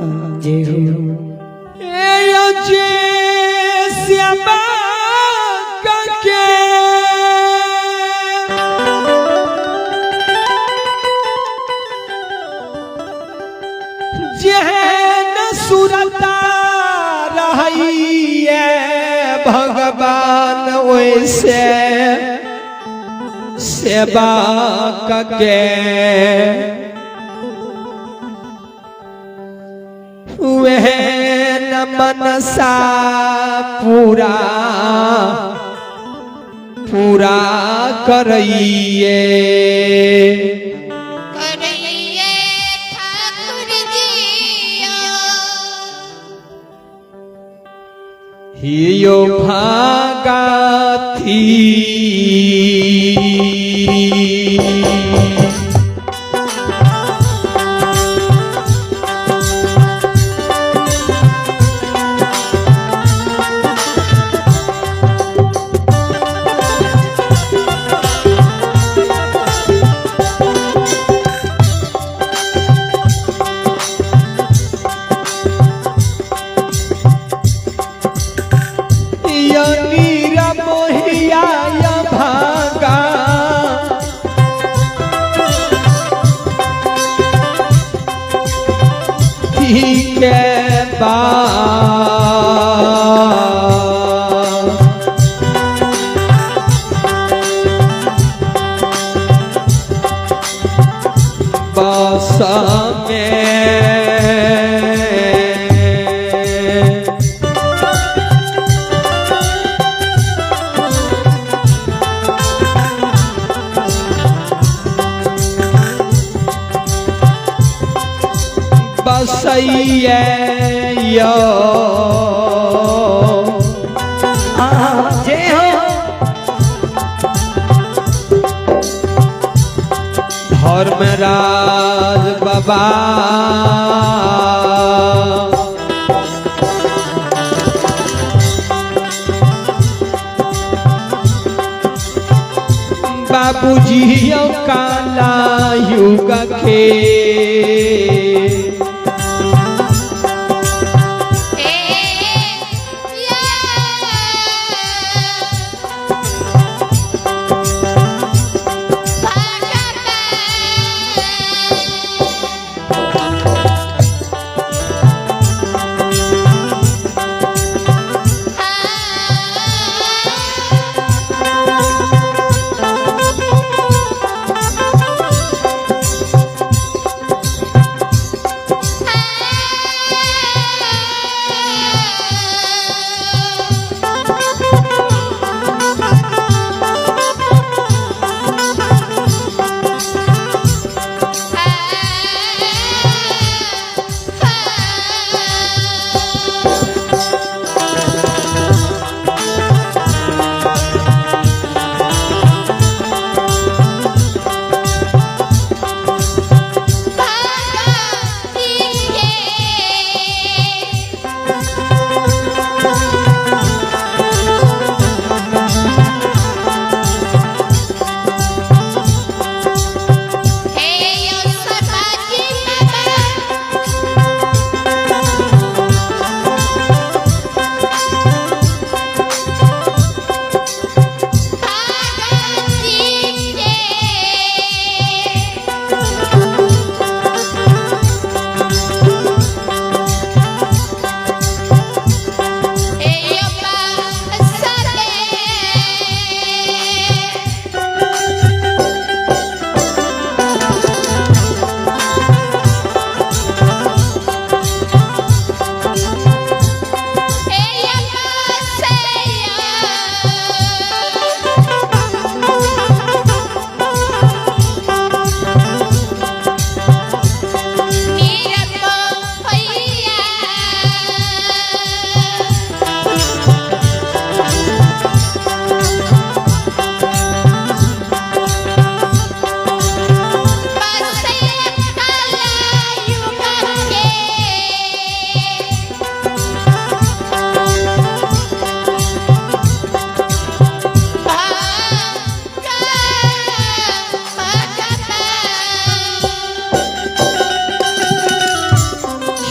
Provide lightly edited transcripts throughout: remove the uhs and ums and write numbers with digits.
जय हो। ए जे श्यामा के जेहन सुरता रहैये भगवान ओइसे सेवा के वह न मनसा पूरा पूरा करैये। करैये ठाकुर जियो। हियो भागाथी नीरा मोहिया या भागा ठीक है बा बस में बसैया यो जय हो। धर्मराज बाबा बाबूजी यो काला युग के हे या भागवत।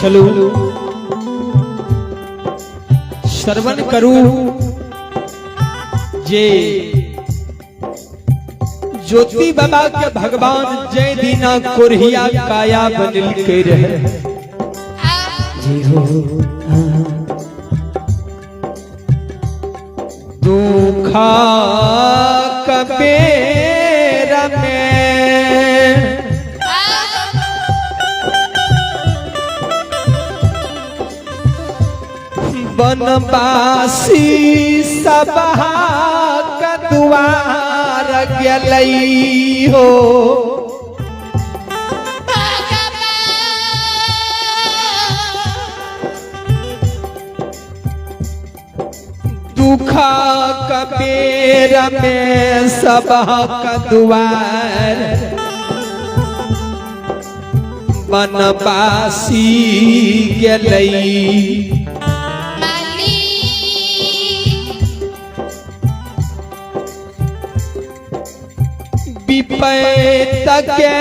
चलू श्रवण करू जे ज्योति बाबा के भगवान जय दीना कोरहिया काया बनल के रहे। जी हो। दुखा कबेर में बनवासी सभा का द्वार गेलई हो। दुखा कबेर में सभा का द्वार बनवासी गेलई। विपैत के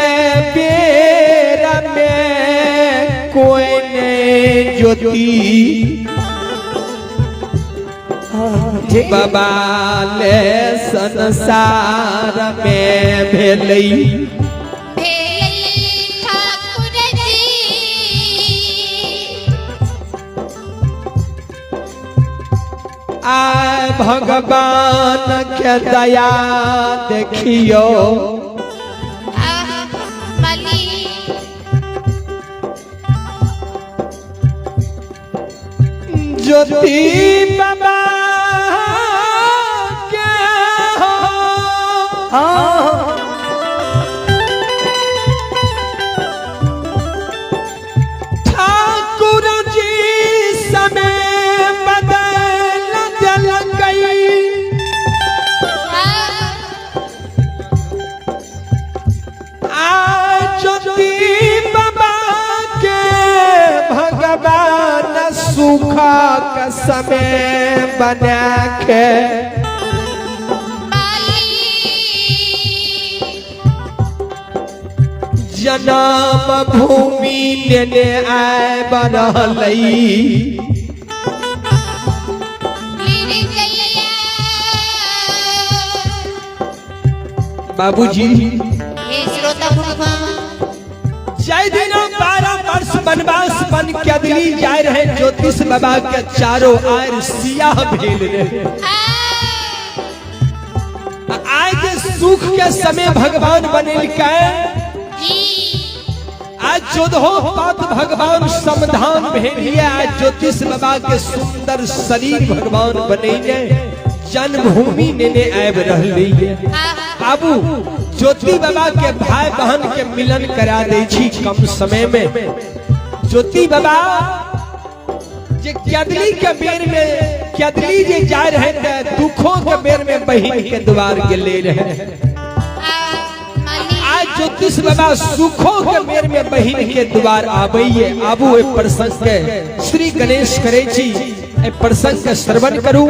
बेर में कोई ने ज्योति बाबा ले संसार में भेलई। आय भगवान के दया देखियो ज्योति बाबा के हो। ठाकुर जी समय बदल जल गई। आज ज्योति बाबा के भगवान सुखा का समय बना के जन्म भूमि लेने आए बनलई। बाबूजी जय दिन 12 वर्ष वनवास बन के अदली जाए रहे ज्योतिष बाबा के चारों आयर सियाह भेल रहे। आय के सुख के समय भगवान बनेल के आज चौदहो पात भगवान समाधान भेलिए। आज ज्योतिष बाबा के सुंदर शरीर भगवान बनेले जन्मभूमि नेने आबि रहलिए। आबू ज्योति बाबा के भाई बहन के मिलन करा दै छी कम समय में। ज्योति बाबा जे क्यादली के बेर में क्यादली जे जाय रहे ते दुखों के बेर में बहिन के द्वार गेले रहे। आज ज्योतिष बाबा सुखों के बेर में बहिन के द्वार आबैये। आबू ए प्रसंग के श्री गणेश करे छी, ए प्रसंग के श्रवण करू।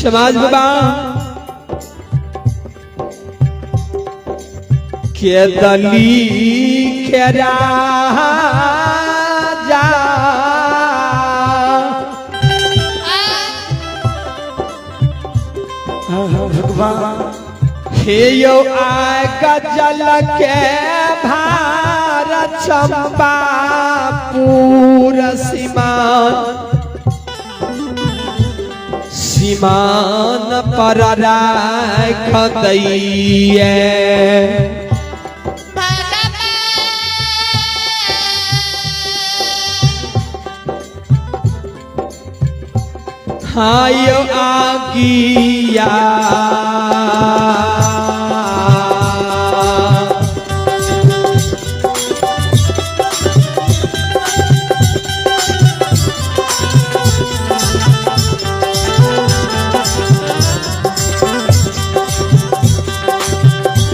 समाज बाबा के दली के राजा भगवान हे यो आय गजल के भार चंपापुर सीमा। सीमान पर राख दैये। हायो आगिया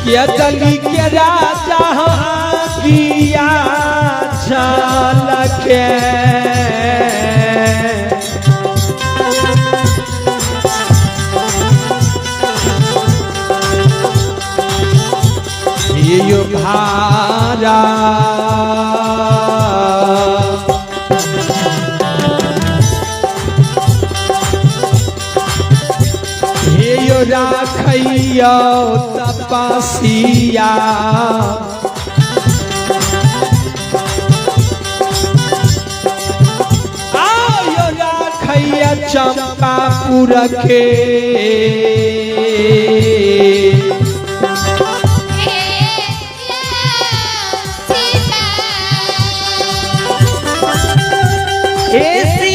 के दली के राजा आगिया छल के यो भारा हे यो राखैयो तपसिया आयो राखैया चंपापुर के। हे श्री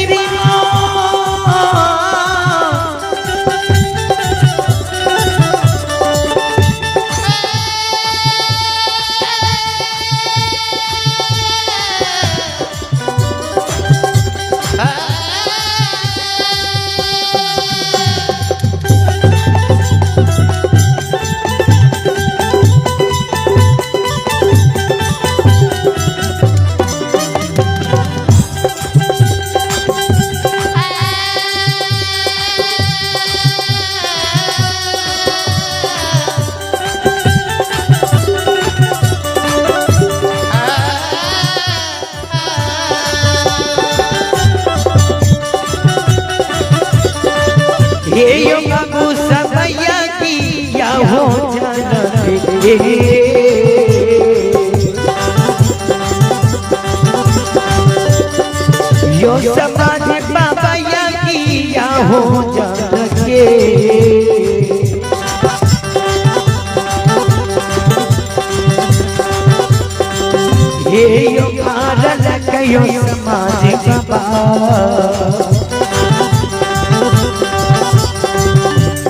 हे यो बाबू सबैया की या हो जाना यो समाज बाबा या की या हो जाना के। हे यो भारत यो समाज बाबा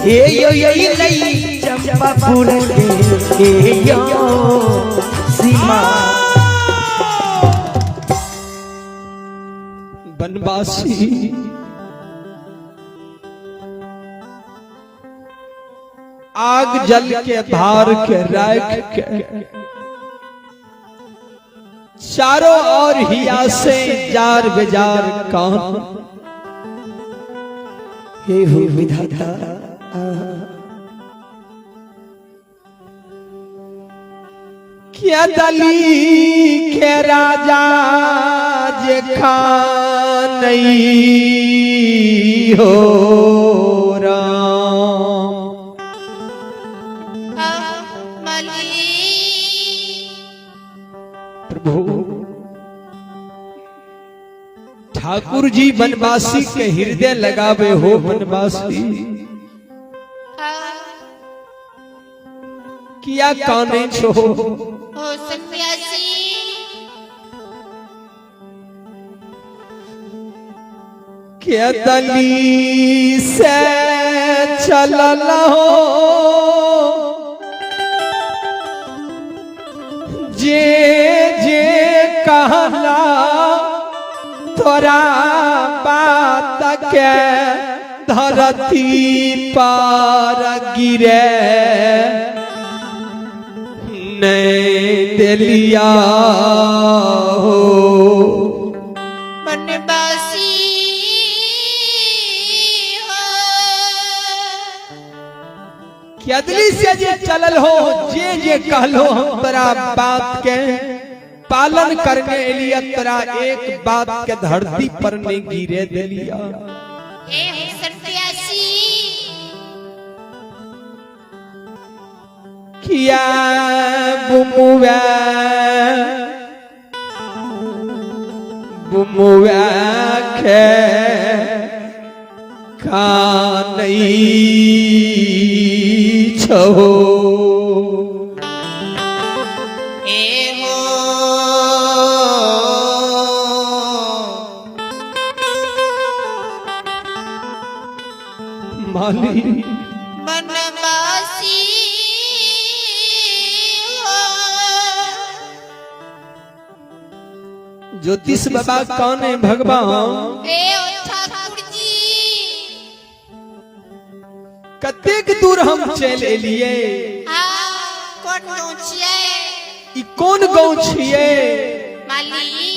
हे यो यो लई चंपापुर के हे यो सीमा। बनवासी आग जल के भार के राख के चारों ओर हिया से जार बेजार कान। हे हो विधाता क्या दली के राजा जे खान हो राम। प्रभु ठाकुर जी बनवासी के हृदय लगावे हो बनवासी किया काने छो हो सन्यासी के दली से चलल हो जे जे कहला तोरा बात के धरती पर गिरे नहीं दिलिया हो बनवासी हो। अदली से जे चलल हो जे जे कहलो हम तोरा बात के पालन करने लिए तोरा एक बात के धरती पर नहीं गिरे दिलिया। ए सन्यासी किया बुमुआ बुमुआ के कान जानै छहो। ए हो माली बनवासी हो। ज्योतिष बाबा कौन है भगवान? ए ओ ठाकुर जी, कतेक दूर हम चल एलिए। आ कोन गाँव छियै? ई कोन गाँव छियै? माली,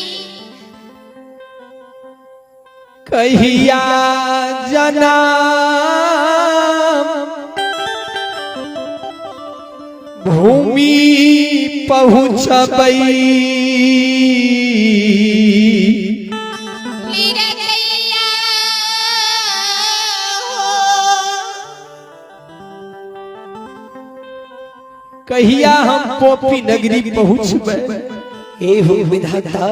कहिया जना भूमि पहुँचबै? निरदैया हो। कहिया हम पोपी नगरी पहुँचबै? हे हो विधाता,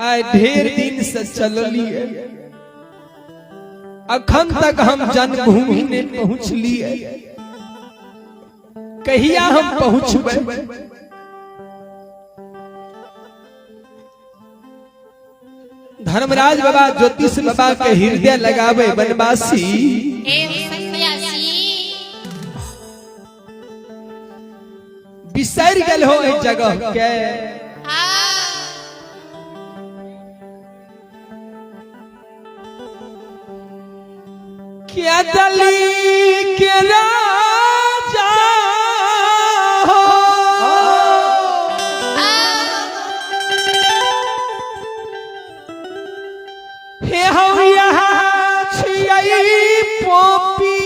आइ ढेर दिन से चललिए, अखन तक हम जन्मभूमि ने पहुँचलिए। कहिया हम पहुँचबै? धर्मराज बाबा ज्योतिष बाबा के हृदय लगावे, बनवासी, ए सन्यासी, बिसरि गेल हो एहि जगह के? आ क्या दली के राजा हो? हे हम यहाँ छियै पोपी,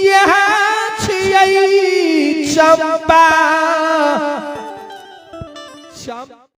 यहाँ छियै चंपा।